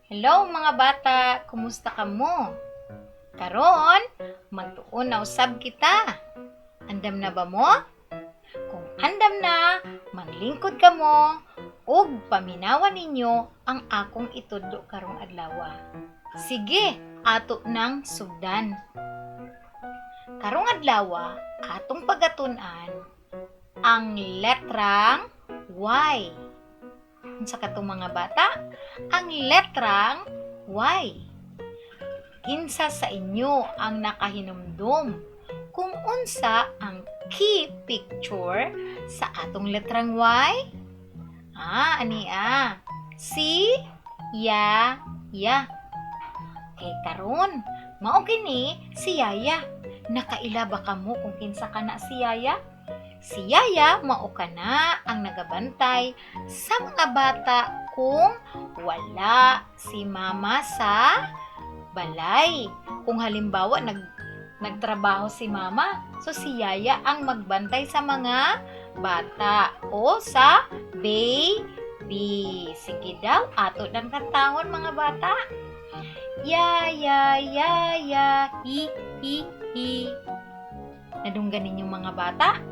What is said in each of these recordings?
Hello, mga bata, kumusta kamo? Karon, magtuon na usab kita. Andam na ba mo? Kung andam na, maglingkod kamo ug paminawan ninyo ang akong itudlo karong adlaw. Sige, ato nang sugdan. Karong adlaw, atong pagatun-an ang letrang Y. Unsa kato, mga bata? Ang letrang Y. Kinsa sa inyo ang nakahinumdum kung unsa ang key picture sa atong letrang Y? Ah, ani ah. Si, ya, ya. Kay karon, mao kini si Yaya. Nakaila ba kamo kung kinsa kana si Yaya? Si Yaya mao kana ang nagabantay sa mga bata kung wala si Mama sa balay. Kung halimbawa nagtrabaho si Mama, so si Yaya ang magbantay sa mga bata o sa baby. Sige daw, ato nang kantahon, mga bata. Ya, ya, ya, ya, hi, hi, hi. Nadunggan ninyo, mga bata?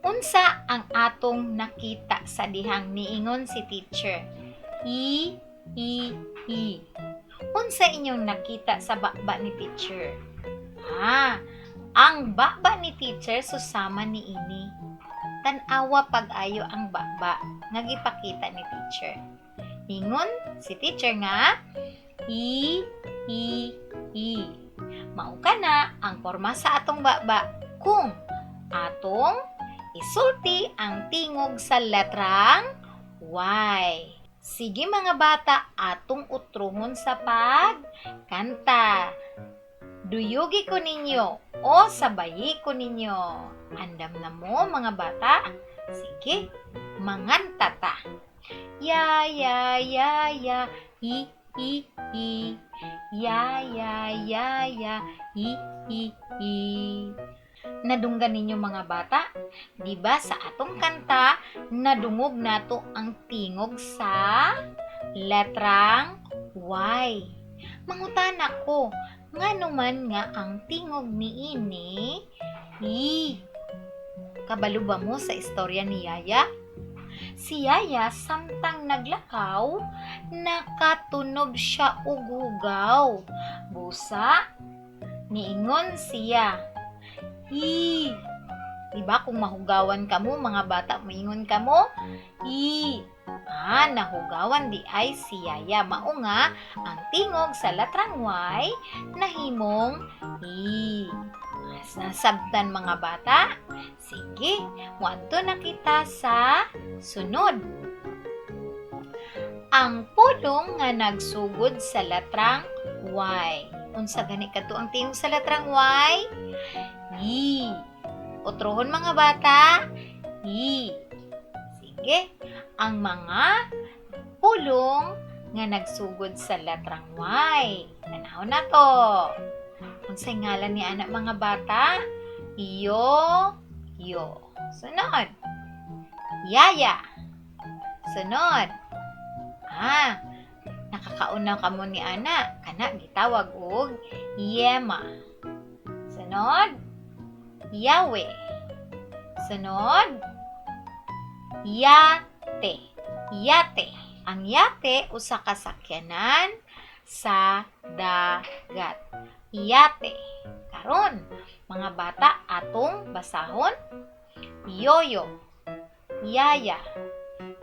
Unsa ang atong nakita sa dihang niingon si teacher? I, I, I. Unsa inyong nakita sa baba ni teacher? Ah, ang baba ni teacher susama ni ini. Tan-awa pag-ayo ang baba nga gipakita ni teacher. Ingon si teacher nga I, I, I. Mao kana ang porma sa atong baba kung atong isulti ang tingog sa letrang Y. Sige, mga bata, atong utruhon sa pagkanta. Duyugi ko ninyo o sabayi ko ninyo. Andam na mo, mga bata? Sige, manganta ta. Ya, ya, ya, ya, hi, hi, hi. Ya, ya, ya, ya, hi, hi, hi. Nadunggan ninyo, mga bata? Di ba sa atong kanta, nadungog nato ang tingog sa letrang Y. Mangutana ko, ngano man nga ang tingog niini I? Kabalo ba mo sa istorya ni Yaya? Si Yaya, samtang naglakaw, nakatunob siya og hugaw. Busa, niingon siya, "Hi!" Diba kung mahugawan kamo, mga bata, moingon kamo, "Hi!" Ah, nahugawan diay si Yaya. Mao nga, ang tingog sa letrang Y, nahimong I. Nasabtan, mga bata? Sige, muadto na kita sa sunod. Ang pulong nga nagsugod sa letrang Y. Unsa gani kadto ang tingog sa letrang Y? Y. Utrohon, mga bata. Y. Sige, ang mga pulong nga nagsugod sa letrang Y. Tanaw na to. Unsay ngalan ni ana, mga bata? Yo, yo. Sunod. Yaya. Sunod. Ah, nakakaon na kamo ni ana. Kana gitawag og yema. Sunod. Yahweh. Sunod. Yate. Yate. Ang yate usa ka sakyanan sa dagat. Yate. Karon, mga bata, atong basahon. Yoyo. Yaya.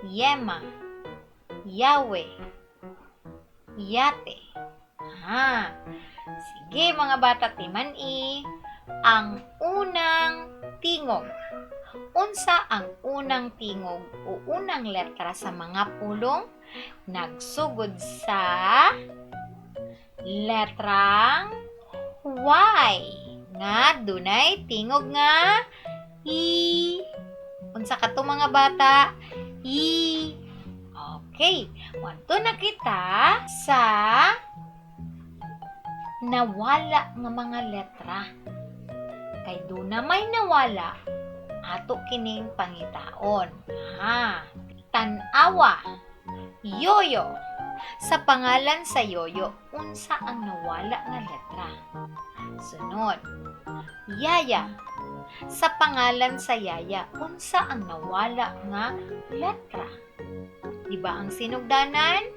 Yema. Yahweh. Yate. Ah, sige, mga bata, timan-i ang unang tingog. Unsa ang unang tingog o unang letra sa mga pulong nagsugod sa letrang Y nga dunay tingog nga I? Unsa kato, mga bata? I. Okay, muadto na kita sa nawala nga mga letra. Kay duna may nawala, ato kining pangitaon. Ha, tan-awa, yoyo, Sa pangalan sa yoyo, unsa ang nawala nga letra? Sunod, yaya. Sa pangalan sa yaya, unsa ang nawala nga letra? Di ba ang sinugdanan?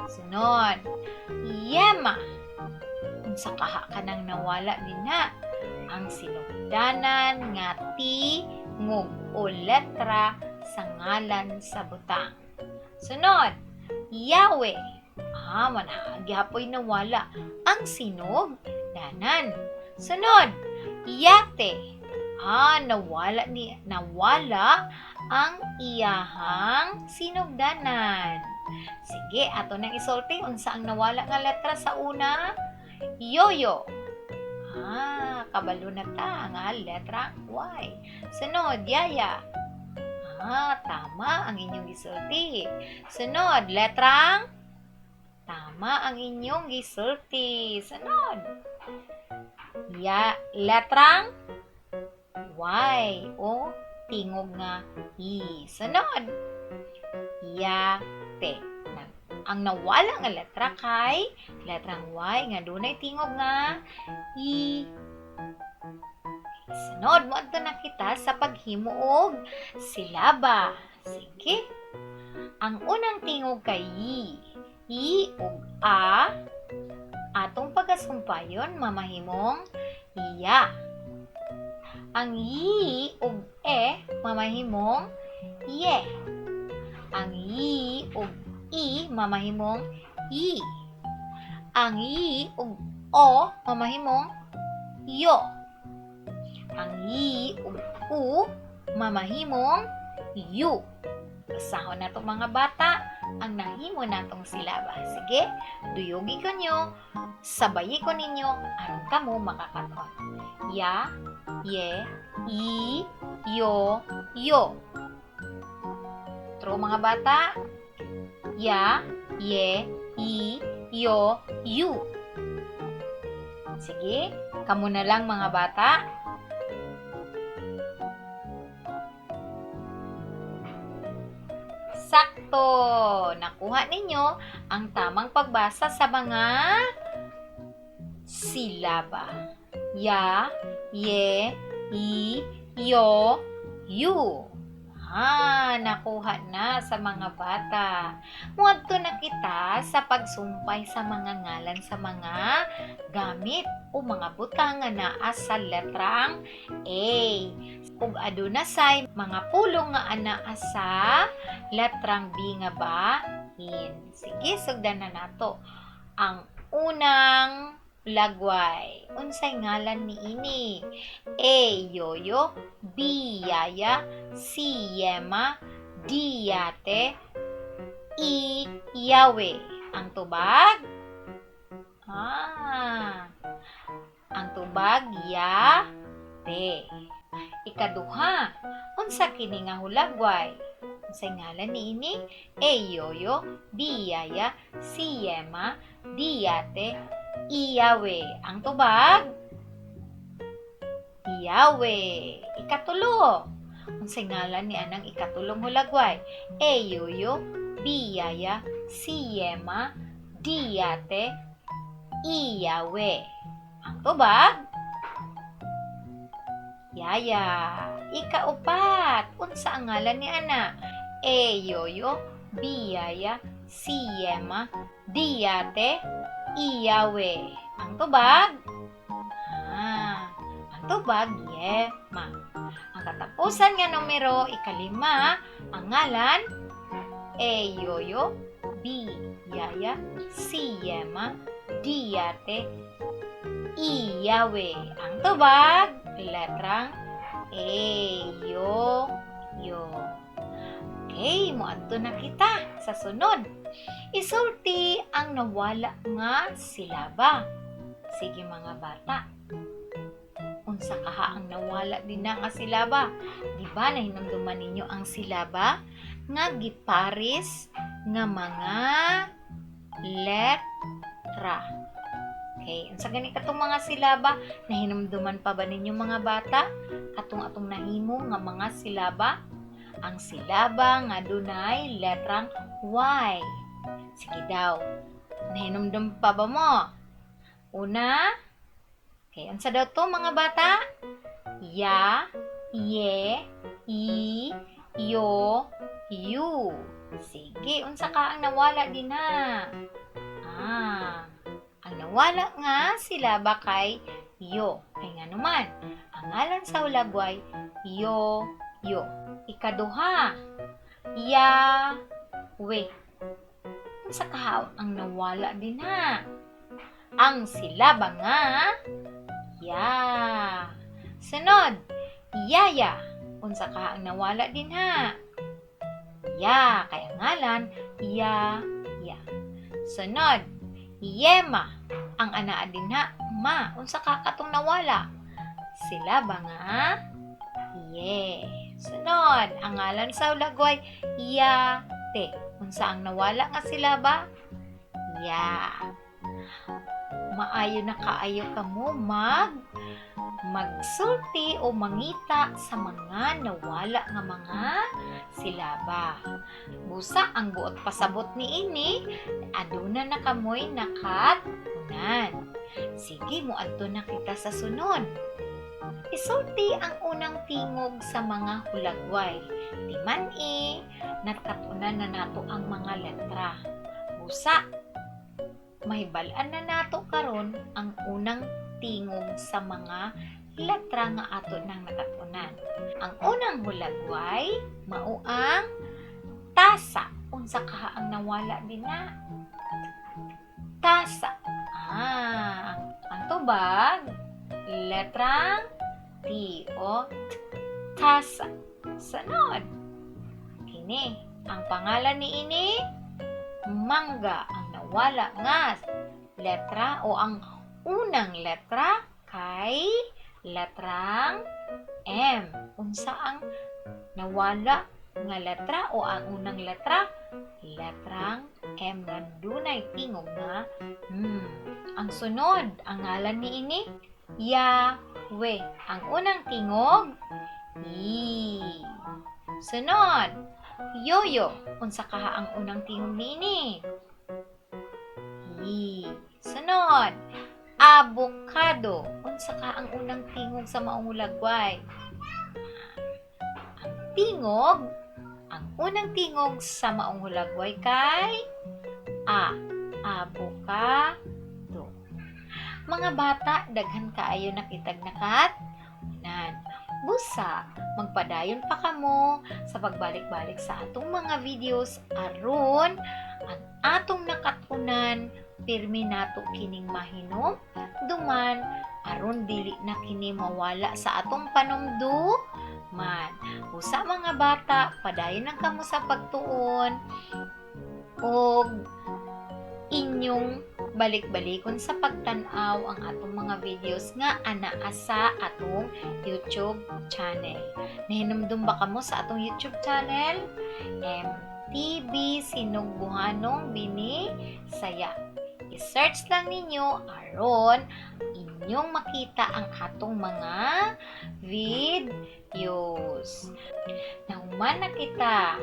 Sunod, yema. Unsa kaha kanang nawala dinha? Ang sinugdanan nga tingog o letra sa ngalan sa butang. Sunod, Yahweh. Ah, gyapoy nawala ang sinugdanan. Sunod, yate. Ah, nawala ang iyahang sinugdanan. Sige, ato nang isulti unsa ang nawala nga letra sa una? Yoyo. Ah, kabalo na ta nga letra Y. Sunod, yaya. Ah, tama ang inyong gisulti. Sunod, letrang tama ang inyong gisulti. Sunod. Ya, letrang Y o tingog nga I. Sunod. Ya, te. Ang nawala nga letra kay letrang Y nga dunay tingog nga I. Sunod, moadto na kita sa paghimo og silaba. Sige. Ang unang tingog kay Y. Y ug A. Atong pagasumpayon mamahimong ya. Ang Y ug E mamahimong ye. Ang Y ug I mamahimong yi. Ang Y ug O mamahimong yo. Ang Y ug U mamahimong yu. Basahon nato, mga bata, ang nahimo natong silaba. Sige, duyugi ko nyo, sabayi ko ninyo, aron kamo makakaton. Ya, ye, i, yo, yo. True, mga bata? Ya, ye, i, yo, yu. Sige, kamo na lang, mga bata. Sakto! Nakuha ninyo ang tamang pagbasa sa mga silaba. Ya, ye, i, yo, yu. Ah, nakuha na sa mga bata. Muadto na kita sa pagsumpay sa mga ngalan sa mga gamit o mga butang nga naa sa letrang A. Ug aduna say mga pulong nga anaa sa letrang B nga bahin. Sige, sugdan na nato. Ang unang lagway. Unsay ngalan niini? A. Yoyo, B. Yaya, C. Yema, D. Yate, E. Yahweh. Ang tubag? Ah, ang tubag, yate. Ikaduha, unsa kini nga hulagway? Unsay ngalan niini? A. Yoyo, B. Yaya, C. Yema, D. Yate, E. Yahweh. Ang tubag? Yahweh. Ikatulo, unsay ngalan ni anang ikatulong hulagway? A. Yoyo, B. Yaya, C. Yema, D. Yate, E. Yahweh. Ang tubag? Yaya. Ikaupat, unsa ang ngalan ni ana? A. Yoyo, B. Yaya, C. Yema, D. Yate, E. Yahweh. Ang tubag? Ah, ang tubag, Yema. Ang katapusan nga numero, ikalima, ang ngalan, A. Yoyo, B. Yaya, C. Yema, D. Yate, E. Yahweh. Ang tubag, letrang A. Yo, yo. Okay, moadto na kita sa sunod. Isulti ang nawala nga silaba. Sige, mga bata. Unsa kaha ang nawala din na nga silaba? Di ba nahinumduman ninyo ang silaba nga giparis nga mga letra? Okay, unsa gani katong mga silaba? Nahinumduman pa ba ninyo, mga bata? Katong atong nahimo nga mga silaba? Ang silaba nga dunay letrang Y. Sige daw. Nahinumdum pa ba mo? Una, okay, unsa daw to, mga bata? Ya, ye, i, yo, yu. Sige, unsa ka ang nawala din na? Ah, ang nawala nga silaba kay yo. Kay nga naman, ang ngalan sa hulagway, yo, yo. Ikaduha, ya, we. Unsa kaha ang nawala din ha? Ang silaba nga, ya. Sunod, yaya. Unsa kaha ang nawala din ha? Ya, kay ang ngalan, ya, ya. Sunod, yema. Ang anaa din ha, ma. Unsa ka katong nawala? Silaba nga, ye. Sunod, ang ngalan sa hulagway, yate. Unsa ang nawala nga silaba? Ya. Maayo na kaayo kamo magsulti o mangita sa mga nawala nga mga silaba. Busa ang buot pasabot niini, aduna na kamoy nakat-unan. Sige, moadto na kita sa sunod. Isulti ang unang tingog sa mga hulagway. Timan-i, nakat-unan na nato ang mga letra. Busa, mahibal-an na nato karon ang unang tingog sa mga letra nga ato nang nakat-unan. Ang unang hulagway mao ang tasa. Unsa kaha ang nawala din na? Tasa. Ah, ang tubag, letrang T o T, tasa. Sunod. Kini, ang pangalan ni ini, mangga. Ang nawala nga letra o ang unang letra kay letrang M. Unsa ang nawala nga letra o ang unang letra? Letrang M nga dunay tingog nga M. Ang sunod, ang ngalan ni ini, Yahweh. Ang unang tingog, I. Sunod, yoyo. Unsa kaha ang unang tingog niini? I. Sunod, avocado. Unsa ka ang unang tingog sa maong hulagway? Ang tingog, ang unang tingog sa maong hulagway kay A. Avocado. Mga bata, daghan kaayo nakitag nakat-unan. Busa, magpadayon pa kamo sa pagbalik-balik sa atong mga videos aron ang atong nakatunan pirmi nato kining mahinumduman aron dili na kini mawala sa atong panumduman. Usa, mga bata, padayon lang kamo sa pagtuon og inyong balik-balikon sa pagtan-aw ang atong mga videos nga anaa sa atong YouTube channel. Nahinumdum ba kamo sa atong YouTube channel? MTV Sinugbuanong Binisaya. I-search lang ninyo aron inyong makita ang atong mga videos. Nahuman na kita.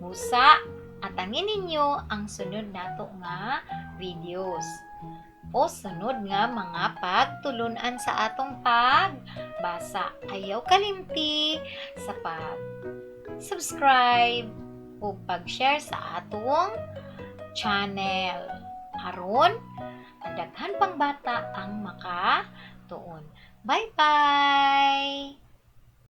Busa, atangin ninyo ang sunod nato nga videos o sunod nga mga pagtulunan sa atong pagbasa. Ayaw kalimti sa pag subscribe o pag-share sa atong channel. Aron, ang daghan pang bata ang makatuon. Bye-bye!